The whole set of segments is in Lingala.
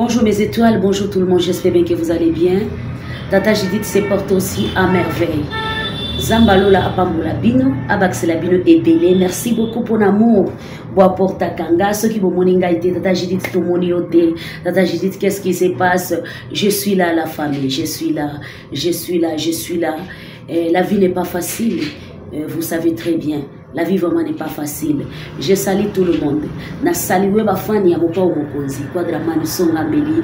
Bonjour mes étoiles, bonjour tout le monde, j'espère bien que vous allez bien. Tata Judith se porte aussi à merveille. Zambalola apambola bino, abakisela bino ebele. Merci beaucoup pour l'amour. Boaportaka nga soki bomoni ngai te Tata Judith tomoni yo te. Tata Judith, qu'est-ce qui se passe? Je suis là la famille, je suis là, je suis là, je suis là. Eh, la vie n'est pas facile, eh, vous savez très bien. La vie vraiment n'est pas facile. Je salue tout le monde. Na salue ba fan ya Mopao Mokonzi, Quadraman Songa Mbeli,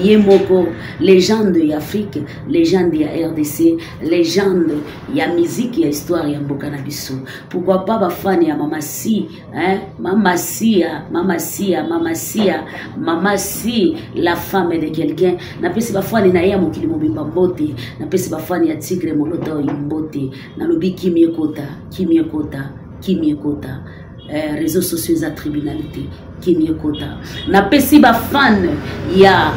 ye moko, légende ya Afrique, légende ya RDC, légende ya musique ya histoire ya mboka na biso. Pourquoi pas ba fan ya Mama Si, hein? Mama Sia, Mama Sia, Mama Sia, Mama Si, la femme de quelqu'un. Na pesi ba fan na ye ya mokili mobimba mbote, na pesi ba fan ya Tigre Moloto mbote. Nalobi kimi ekota. Kimia ekota, kimia ekota. Eh, réseaux sociaux eza tribunal te, kimia ekota. Napesi ba fan ya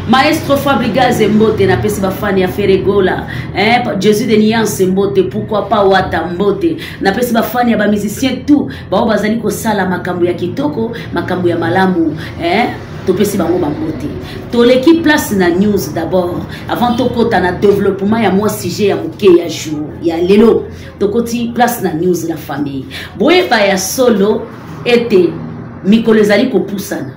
Maestro Fabrigaz mbote, napesi ba fan ya Ferregola, eh, Jésus de Nuance mbote, pourquoi pas Wata mbote. Napesi ba fan ya ba musiciens tout, bao bazali kosala makambo ya kitoko, makambo ya malamu, eh, topesi bango bambote. Toleki place na news d'abord avant tokota na développement ya mwa sujet ya moke ya jour ya lelo. Tokoti place na news la famille. Boyeba ya solo ete mikolo ezali kopusana,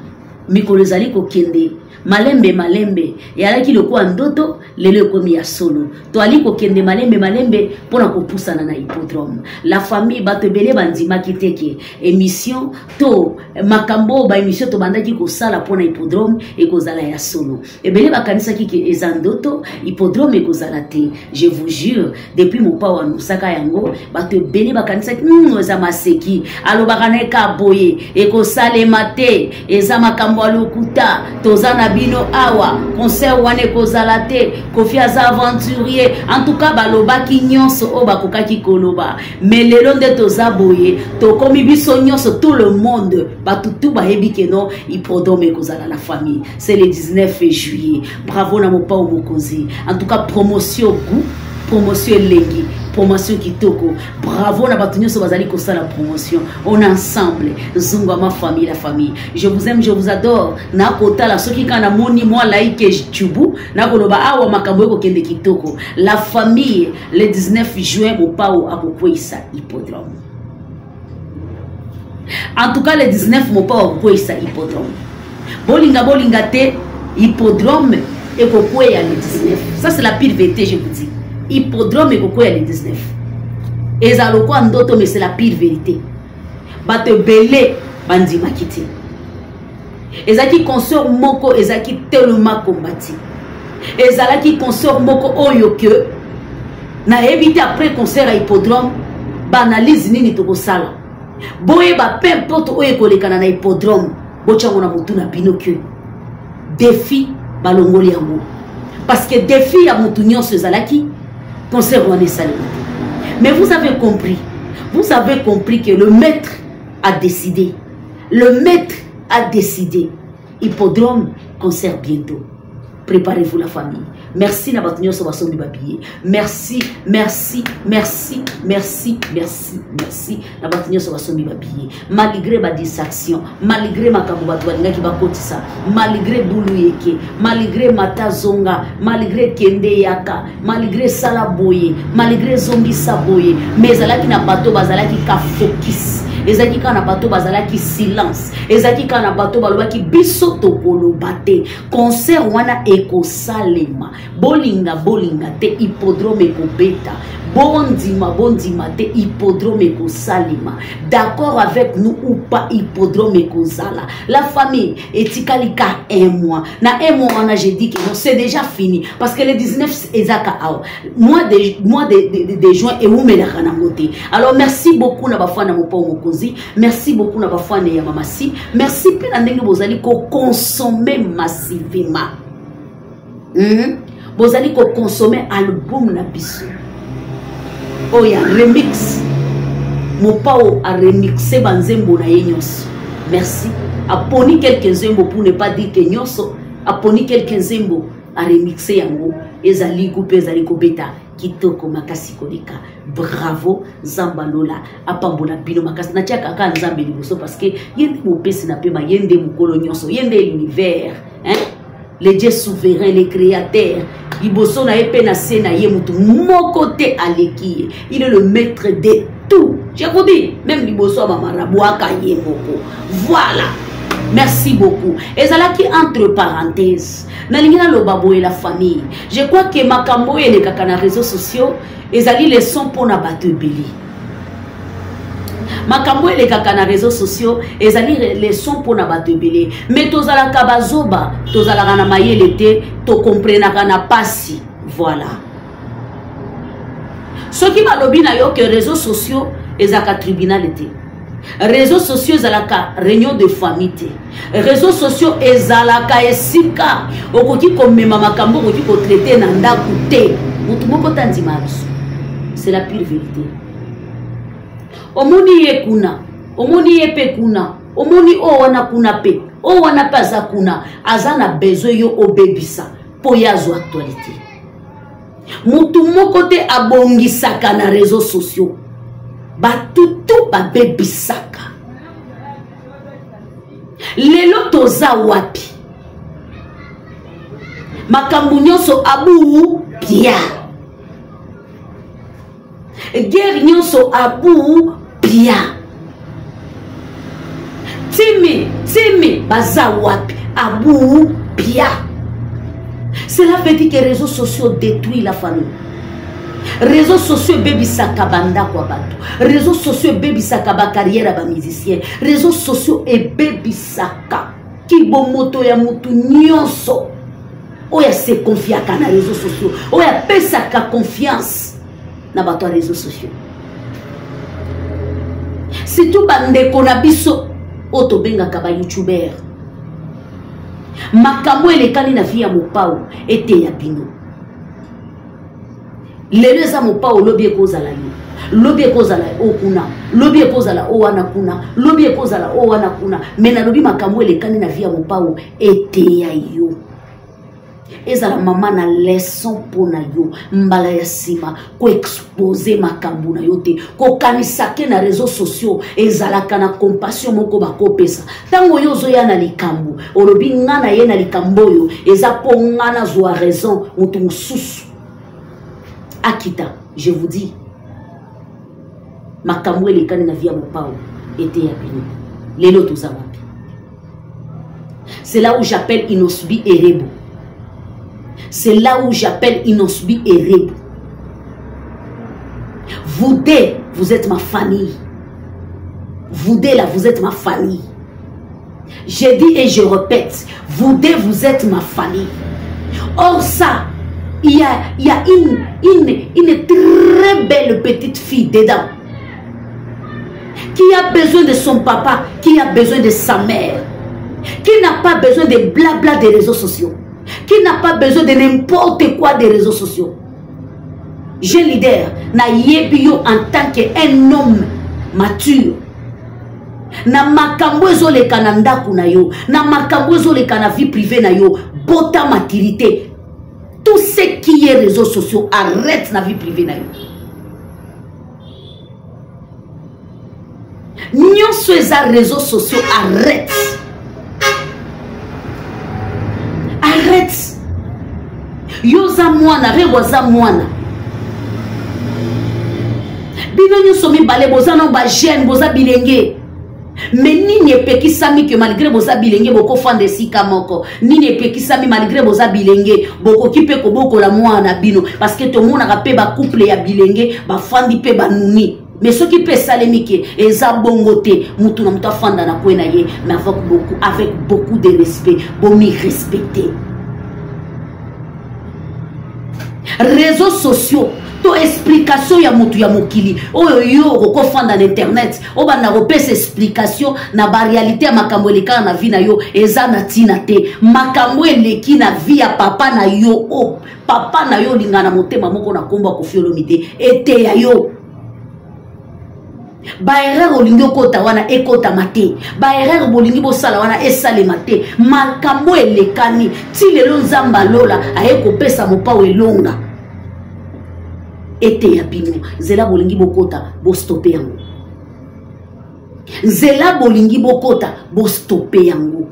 mikolo ezali kokende malembe malembe. Eyalaki lokola ndoto, lelo ekomi ya solo. Toali kokende malembe malembe mpona kopusana na hippodrome. La famille, bato ebele bandimaki te ke émission to makambo oyo ba émission tobandaki kosala mpona hippodrome ekozala ya solo. Ebele bakanisaki ke eza ndoto, hippodrome ekozala te. Je vous jure, depuis Mopao anusaka yango, bato ebele bakanisaki eza maseki, alobaka na ye ka boye, ekosalema te, eza makambo ya lokuta, toza na bino awa, concert wana ekozala te, Koffi aza aventurier. En tout cas balobaki nyonso oyo bakokaki koloba, mais lelo nde toza boye, tokomi biso nyonso, tout le monde, bato tout bayebi ke non, hippodrome ekozala la famille. C'est le 19 juillet. Bravo na Mopao Mokonzi. En tout cas promotion goût, promotion elengi, promotion kitoko. Bravo na bato nyonso bazali kosala promotion. On ensemble, Zunga ma famille, la famille. Je vous aime, je vous adore. Nakotala soki kana moni mwa like chubu, nakoloba awa makambo ekokende kitoko. La famille, le 19 juin Mopao akokweyisa hippodrome. En tout cas le 19 Mopao akokweyisa hippodrome. Bolinga bolinga te, hippodrome ekokweya le 19. Ça c'est la pire vérité, je vous dis. Hippodrome ekokweya le 19. Eza lokwa ndoto, mais c'est la pire vérité. Bato ebele bandimaki te. Ezalaki concert moko ezalaki tellement combattu. Ezalaki concert moko oyo que nayebi te après concert ya hippodrome ba analyse nini tokosala. Boyeba peu importe oyo ekolekana na hippodrome, botyango na motu na bino que défi balongoli yango. Parce que défi ya motu nyonso ezalaki concert wana esalema te. Mais vous avez compris, vous avez compris que le maître a décidé. Le maître a décidé. Hippodrome, concert bientôt. Préparez-vous la famille. Merci na bato nyonso basombi ba billets. Merci, merci, merci, merci, merci, merci na bato nyonso basombi ba billets. Malgré ba distraction, malgré makambo bato balingaki bakotisa, malgré bulu yeke, malgré mata zonga, malgré kende yaka, malgré sala boye, malgré zongisa boye, mais ezalaki na bato bazalaki ka focus. Ezalaki kaka na bato bazalaki silence. Ezalaki kaka na bato balobaki biso tokoloba te. Concert wana ekosalema. Bolinga bolinga te, hippodrome ekobeta. Bondima bondima te, hippodrome ekosalema. D'accord avec nous ou pas, hippodrome ekozala. La famille etikali ka un mois. Na un mois wana je dis que non, c'est déjà fini parce que le 19 ezaka awa. Mois de juin ewumelaka nango te. Alors merci beaucoup na bafana Mopao Mokonzi, merci beaucoup na bafana ya Mama Si, merci pe na ndenge bozali ko consommer massivement. Bozali ko consommer album na biso. Oyo ya remix. Mopao a remixé ba nzembo na ye nyonso. Merci. Aponi quelques nzembo pour ne pas dire que nyonso, aponi quelques nzembo a remixé yango. Ezali groupe ezali kobeta kitoko makasi koleka. Bravo Nzambe alola apambola bino makasi. Natiaka kaka Nzambe liboso parce que ye nde mopesi na pema, ye nde mokolo nyonso, ye nde l'univers, hein? Le Dieu souverain, le créateur. Liboso na ye pe na se na ye mutu moko te aleki ye. Il est le maître de tout. Je vous dis, même liboso ya ba marabout aka ye moko. Voilà. Merci beaucoup. Ezalaki entre parenthèses. Nalingi naloba boye la famille. Je crois que makambo oyo elekaka na réseaux sociaux ezali leçon mpona bato ebele. Makambo elekaka na réseaux sociaux ezali leçon mpona bato ebele. Mais tozalaka bazoba, tozalaka na mayele te, tokomprenaka na pasi. Voilà. Soki balobi na yo que réseaux sociaux ezalaka tribunal te, réseaux sociaux ezalaka réunion de famille te, réseaux sociaux ezalaka esika okoki komema makambo okoki kotraite na ndako te, motu moko te andima biso. C'est la pure vérité. Omoni ye kuna, omoni ye pe kuna, omoni oyo wana kuna pe, oyo wana pe aza kuna, aza na besoin yo obebisa po ye azwa actualité. Mutu moko te abongisaka na réseaux sociaux, batutu babebisaka. Lelo toza wapi? Makambo nyonso abu pia, guerre nyonso abu pia, timi timi baza wapi? Abu pia. Cela veut dire que réseaux sociaux détruisent la famille. Réseaux sociaux ebebisaka bandako ya bato. Réseaux sociaux ebebisaka ba carrière ya ba musiciens. Réseaux sociaux ebebisaka kibomoto ya mutu nyonso oyo ase confiaka na réseaux sociaux, oyo apesaka confiance na bato ya réseaux sociaux. Surtout bandeko na biso oyo tobengaka ba youtubeurs. Makambo elekani na vie ya Mopao eteya bino. Lelo eza Mopao, lobi ekozala yo, lobi ekozala o kuna, lobi ekozala o wana kuna, lobi ekozala o wana kuna. Mais nalobi makambo elekani na vie ya Mopao eteya yo. Ezala mama na leçon mpo na yo mbala ya nsima koexpose makambo na yo te, kokanisa ke na réseaux sociaux ezalaka na compassion moko bakopesa. Ntango yo ozoya na likambo, olobi nga na ye na likambo oyo eza mpo nga nazwa raison, moto mosusu akita. Je vous dis, makambo elekani na vie ya Mopao eteya bino. Lelo toza wapi? C'est là où j'appelle Innoss'B et Rebo. C'est là où j'appelle Innoss'B et Rebo. Vous deux, vous êtes ma famille. Vous deux là, vous êtes ma famille. Je dis et je répète, vous deux, vous êtes ma famille. Or ça, il y a une très belle petite fille dedans qui a besoin de son papa, qui a besoin de sa mère, qui n'a pas besoin de blabla des réseaux sociaux, qui n'a pas besoin de n'importe quoi des réseaux sociaux. Jeune leader, na yebi yo en tant qu'un homme mature. Na makambo ezoleka na ndako na yo, na makambo ezoleka na vie privée na yo, bota maturité. Tout ce qui est réseaux sociaux, arrête na vie privée na yo. Nyonso eza réseaux sociaux, arrête. Arrête. Yo za mwana, Rebo za mwana. Bino nyonso mibale boza na ba jeune, boza bilenge. Mais nini epekisami que malgré boza bilenge bokofanda esika moko? Nini epekisami malgré boza bilenge bokoki mpe kobokola mwana bino? Parce que tomonaka mpe ba couple ya bilenge bafandi mpe banuni. Mais soki mpe esalemi ke eza bongo te, mutu na mutu afanda na kwe na ye, mais avec beaucoup de respect, bomi respecter. Réseaux sociaux to explication ya mutu ya mokili oyo yo okofanda na internet obanda kopesa explication na ba réalité ya makambo elekaka na vie na yo eza na ntina te. Makambo eleki na vie ya papa na yo, o papa na yo olingaka na motema moko na kombo ya Koffi Olomide, eteya yo. Baerreur olingi okota wana ekotama te, baerreur bolingi bosala wana esalema te. Makambo elekani ti lelo, Nzambe alola aye kopesa Mopao elonga eteya bino. Nzela bolingi bokota, bostope yango. Nzela bolingi bokota, bostope yango.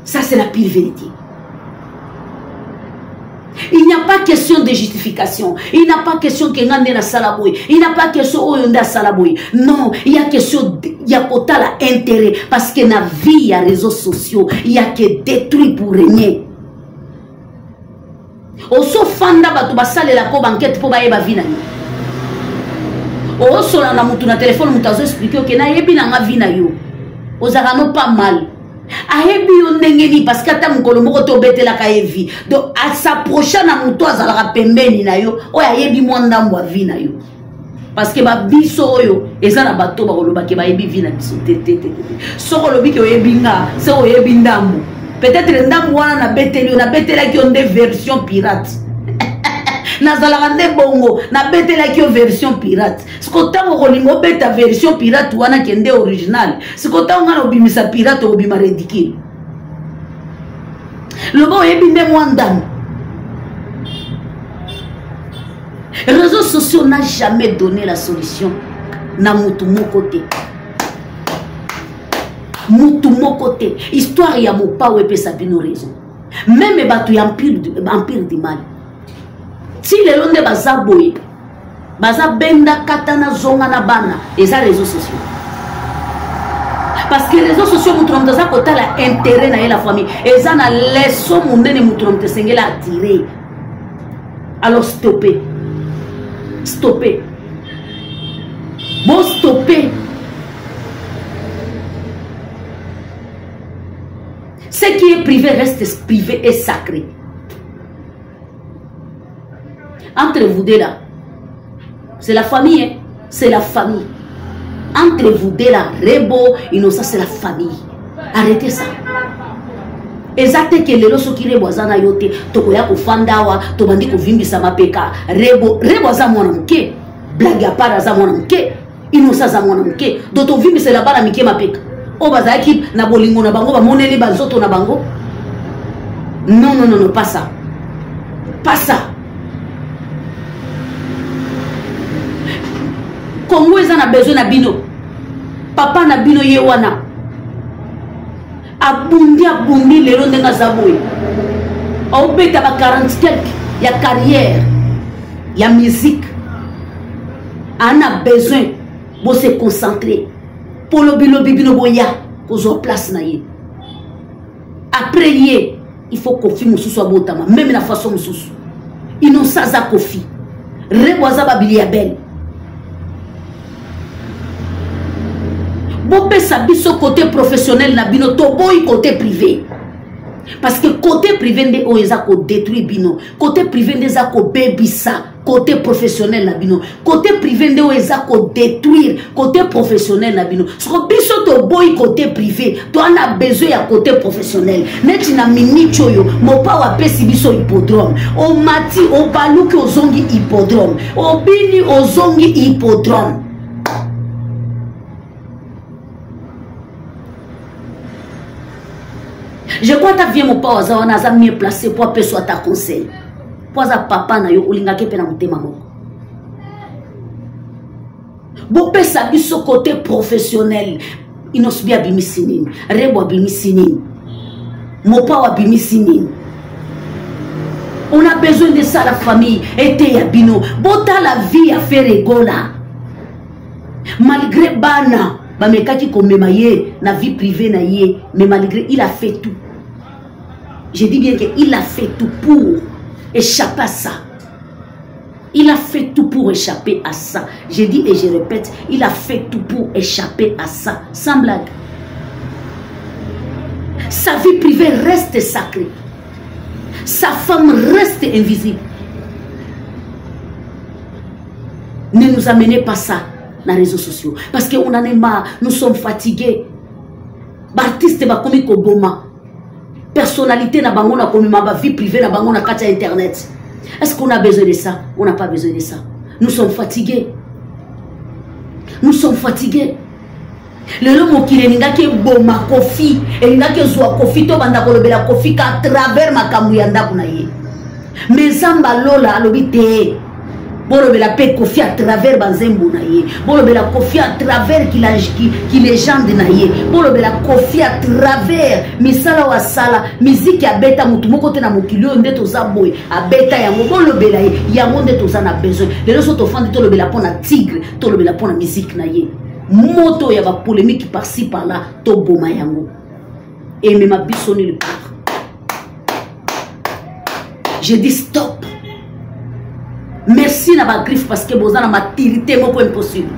Ça, c'est la pire vérité. Il n'y a pas question de justification. Il n'y a pas question que nga nde nasala boye. Il n'y a pas question oyo nde asala boye. Non, il y a question ya kotala intérêt, parce que na vie ya réseaux sociaux, il y a que détruit pour régner. Osofanda, bato basalelaka bankete mpo bayeba vie na yo. Osola na motu na telefone, moto azoexpliquer: "Oke, nayebi na nga vie na yo, ozalaka no pas mal." Ayebi yo ndenge nini? Parce que ata mokolo moko te obetelaka ye vie. Donc as'approcha na moto azalaka pembeni na yo, oyo ayebi mwa ndambo ya vie na yo, parce que babiso oyo eza na bato bakolobaki bayebi vie na biso te te te te. Soki olobi ke oyebi nga, soki oyebi ndambo, peut-être ndambo wana nabeteli yo, nabetelaki yo nde version pirate. Nazalaka nde bongo, nabetelaki yo version pirate. Siko ntango okolinga obeta version pirate wana, kende original. Siko ntango ngai na obimisa pirate, okobima ridicule. Loba oyebi nde mwa ndambo. Réseaux sociaux n'a jamais donné la solution na mutu moko te, mutu moko te. Histoire ya Mopao epesa bino raison. Même bato ya Empire du Mal, ti lelo nde baza boye, baza benda kata na zonga na bana. Eza réseaux sociaux, parce que réseaux sociaux, mutu na moto aza kotala intérêt na ye. La famille, eza na leçon monene mutu na moto esengeli atire. Alors stoppez, stoppez, bo stopper ce qui est privé reste privé et sacré entre vous deux là. C'est la famille, hein? C'est la famille entre vous deux là. Rebo, Innocent, c'est la famille. Arrêtez ça. Eza te ke lelo soki Rebo aza na yo te, tokoya kofanda awa, tobandi kovimbisa mapeka. Rebo, Rebo aza mwana moke. Blague à part, aza mwana moke. Innocent aza mwana moke. Do tovimbisela bana mike mapeka oyo bazalaki na bolingo na bango, bamoneli banzoto na bango. Non, non, non, non, pas ça, pas ça. Kongo eza na besoin na bino. Papa na bino ye wana abundi, abundi lelo ndenge aza boye, aobeta ba 40 quelque ya carrière ya musique. Ana besoin bose concentrer mpo lobilobi bino boya kozwa place na ye. Après ye, il faut Kofi mosusu abotama, même na façon mosusu. Innocent aza Kofi, Rebo aza babili ya bele. Bopesa biso côté professionnel na bino, toboyi côté privé, parce que côté privé nde oyo eza kodétruire bino. Côté privé nde eza kobebisa côté professionnel na bino. Côté privé nde oyo eza kodétruire côté professionnel na bino. Soko biso toboyi côté privé, toa na besoin ya côté professionnel. Neti na miniti oyo, Mopao apesi biso hippodrome. Omati, obaluki, ozongi hippodrome, obini, ozongi hippodrome. Je crois ata vie Mopao aza wana, aza mieux placé po apesa ata conseil, mpo aza papa na yo, olingaki mpe na motema moko. Bopesa biso côté professionnel. Innoss'B abimisi nini? Rebo abimisi nini? Mopao abimisi nini? On a besoin de ça, la famille. Eteya bino. Botala vie ya Ferre Gola. Malgré bana bamekaki komema ye na vie privée na ye, mais malgré, il a fait tout. Je dis bien que il a fait tout pour échapper à ça. Il a fait tout pour échapper à ça. Je dis et je répète, il a fait tout pour échapper à ça. Sans blague. Sa vie privée reste sacrée. Sa femme reste invisible. Ne nous amenez pas ça dans les réseaux sociaux. Parce qu'on en est marre. Nous sommes fatigués. Artiste bakomi koboma personnalité na bango na komema ba vie privée na bango na kati ya internet. Est-ce qu'on a besoin de ça? On n'a pas besoin de ça. Nous sommes fatigués. Nous sommes fatigués. Lelo mokili elingaki eboma Kofi, elingaki ezwa Kofi, tobanda kolobela Kofi ka travers makambo ya ndako na ye. Mais Nzambe alola alobi te, bolobela mpe Kofi à travers banzembo na ye, bolobela Kofi à travers kilégende na ye, bolobela Kofi à travers misala oyo asala, miziki abeta motu moko te na mokili oyo nde toza boye, abeta yango, bolobela ye yango nde toza na besoin. Lelo so tofandi tolobela mpo na Tigre, tolobela mpo na miziki na ye, moto ya bapolémique par-ci par-là, toboma yango, emema biso nulle part. Je dis stop. Merci na bagriffe parce que boza na maturité moko impossible.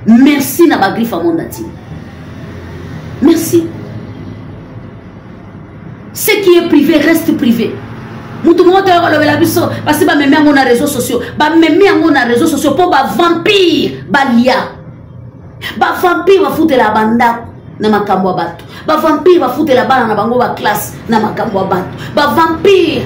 Merci na bagriffe ya monde entier. Merci. Ce qui est privé reste privé. Mutu moko toyo kolobela biso basi bamemi yango na réseaux sociaux, bamemi yango na réseaux sociaux mpo bavampire balia, bavampire bafutela bandako na makambo ya bato, bavampire bafutela bana na bango baklasse na makambo ya bato, bavampire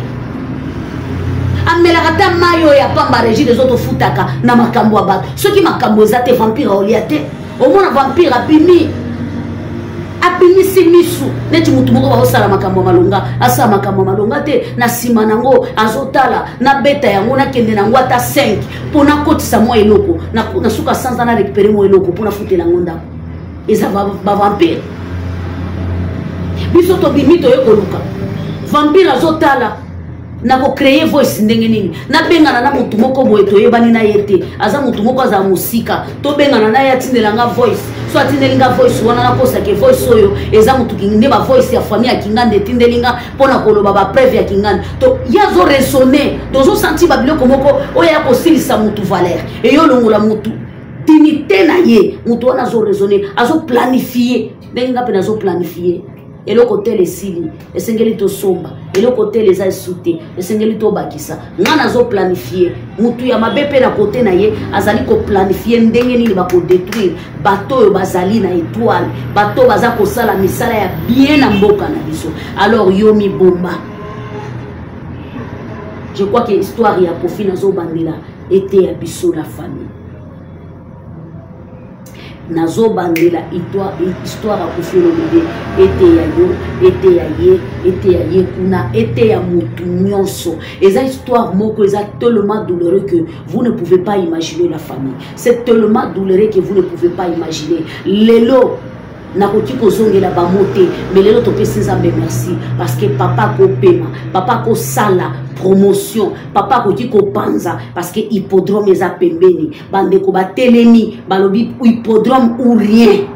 amelaka ata mai oyo ya pamba régie des autres ofutaka na makambo ya bato. Soki makambo eza te, vampire aolia te. Omona vampire abimi, abimisi misu neti motu moko baosala makambo ya malonga, asala makambo ya malonga te, na nsima nango azotala nabeta yango, nakende nango ata 5 mpo nakotisa mwa eloko na suka sanza, na récupere mwa eloko mpo nafutela yango ndako. Eza bavampire. Biso tobimi toye koluka vampire, azotala nakocreye voice ndenge nini, nabengana na motu moko boye toyebani na ye te, aza motu moko azala mosika, tobengana na ye, atindela nga voice. So atindeli nga voice wana, nakosake voice oyo eza motu nde bavoice ya famille ya Kinganda etindeli nga mpo na koloba bapreuve ya Kinganda. To ye azoraisonne, tozosanti babiloko moko oyo ya kosilisa motu valeur, eyo olongola motu dignité na ye. Motu wana azoraisonne, azoplanifie ndenge nga mpe nazoplanifie. Eloko tele esili, esengeli tosomba eloko tele, eza esu te, esengeli tobakisa. Nga nazoplanifie. Mutu ya mabe mpe na kote na ye azali koplanifie ndenge nini bakodétruire bato oyo bazali na étoile, bato baza kosala misala ya bien na mboka na biso. Alors yo mibomba. Je crois que histoire ya Kofi nazobandela ete ya biso la famille, nazobandela histoire ya Kofi Olomide ete ya yo, ete ya ye, ete ya ye kuna, ete ya motu nyonso. Eza histoire moko eza tellement douloureux que vous ne pouvez pas imaginer, la famille. C'est tellement douloureux que vous ne pouvez pas imaginer. Lelo nakoki kozongela bango te, mais lelo topesi Nzambe merci parce que papa akopema, papa akosala promotion, papa akoki kopanza parce que hippodrome eza pembeni. Bandeko batelemi, balobi hippodrome ou rien.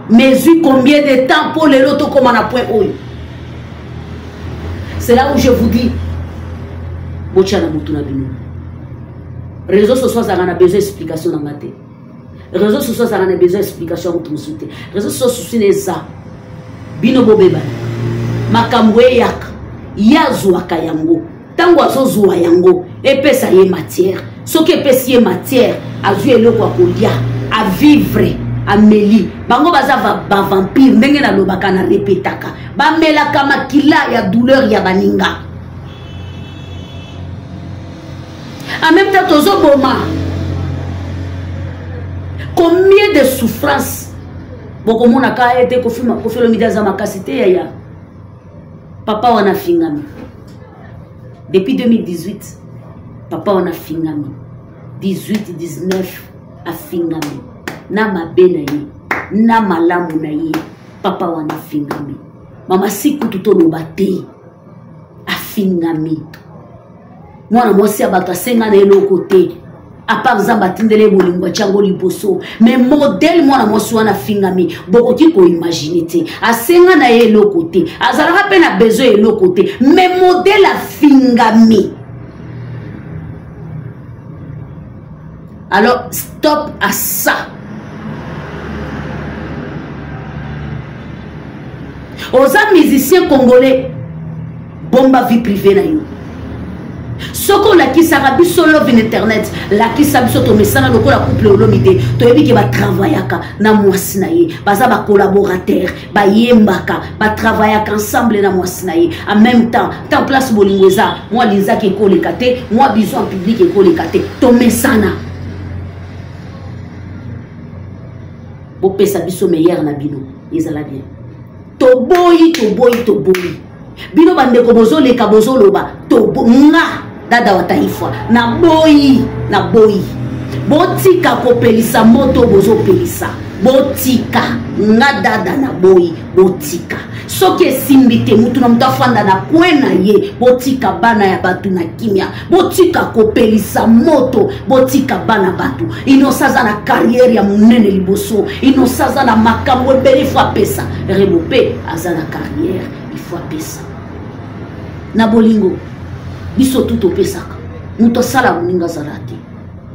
Mais ezwi combien de temps mpo lelo tokóma na point oyo? C'est là où je vous dis, botya na motu na bino, réseau sociaux azalaka na besoin explication na nga te. Réseau sociaux azalaka na besoin explication ya motu mosusu te. Réseau sociaux susi na eza bino bobebana, makambo eyaka, ye azwaka yango. Ntango azozwa yango, epesa ye matière. Soki epesi ye matière, azwi eloko ya kolia, avivre, ameli. Bango baza bavampire, ndenge nalobaka, na repetaka, bamelaka makila ya douleur ya baninga. En même temps tozoboma combien de souffrance. Bokomonaka ete Kofi Olomide aza makasi te. Yaya, papa wana afingami depuis 2018, papa wana afingami 18 19, afingami na mabe na ye na malamu na ye. Papa wana afingami, mama sikutu toloba te, afingami. Mwana mwasi ya bato asenga na eloko te, apart Nzambe atindela ye bolingo, atya yango liboso. Mais modele mwana mwasi wana afingami, bokoki koimagine te. Asenga na ye eloko te, azalaka mpe na besoin eloko te, mais modele afingami. Alors stop à ça. Oza musicien congolais, bomba vie privée na yo. Soki olakisaka biso love in internet, lakisa biso, tomesana lokola couple Olomide. Toyebi ke batravaillaka na mwasi na ye, baza bacollaborateur, bayembaka, batravaillaka ensemble na mwasi na ye. En même temps, tant place bolingo eza, mwa linzaki ekoleka te, mwa biso en public ekoleka te, tomesana. Bopesa biso meilleur na bino, ezala bien. Toboyi, toboyi, toboyi. Bino bandeko bozoleka bozoloba tobo nga dada wa taifa naboyi, naboyi. Botika kopelisa moto bozopelisa, botika nga dada naboyi, botika. Soki esimbi te, mutu na mutu afanda na coin na ye, botika bana ya bato na kimia, botika kopelisa moto, botika bana bato. Innocent aza na carrière ya monene liboso, Innocent aza na makambo ebele, il faut apesa. Rebo pe aza na carrière, il faut apesa. Na bolingo biso tu topesaka, moto asala moninga azala te,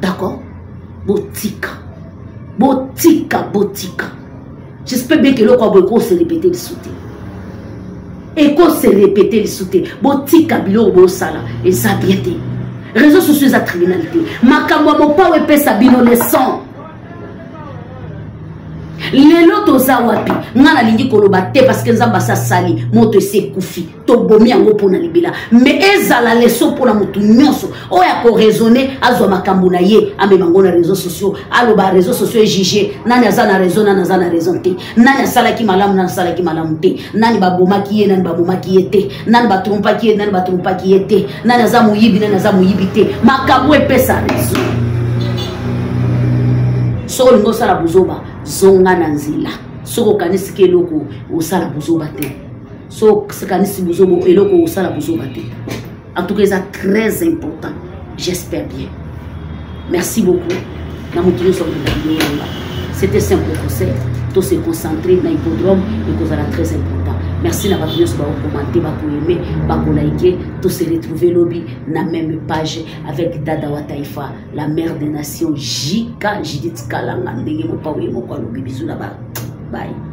d'accord? Botika, botika, botika. J'espère bien que eloko ya boye ekose répéter lisusu te, ekose répéter lisusu te. Botika biloko bosala eza bien te. Réseau sociaux eza tribunal te. Makambo ya mopao epesa bino leçon. Lelo toza wapi? Nga nalingi koloba te parce que Nzambe asasali moto esi ekufi, tobomi yango mpona libela, mais ezala leso mpona motu nyonso oyo akoraisonne, azwa makambo na ye, amema yango na réseau sociaux, aloba réseau sociaux ejuge nani aza na raison, nani aza na raison te, nani asalaki malamu, nani asalaki malamu te, nani babomaki ye, nani babomaki ye te, nani batrompaki ye, nani batrompaki ye te, nani aza moyibi, nani aza moyibi te. Makambo epesa raison. Soki olingi osala buzoba, zonga na nzela. Soki okanisi ke eloko osala buzoba te, soki okanisi buzoba eloko osala buzoba te. En tout cas eza très important, j'espère bien. Merci beaucoup na moto nyonso akolanda video nanga. C'était simple conseil, to se concentrer na hippodrome, ekozala très important. Merci na bato nyonso bakokomante, bakoaime, bakolaike. To se retrouver lobi na même page avec Dada wa Taifa, la mère des nations, JK Judith Kalanga, ndenge mopao ye moko alobi. Bizu na ba bye.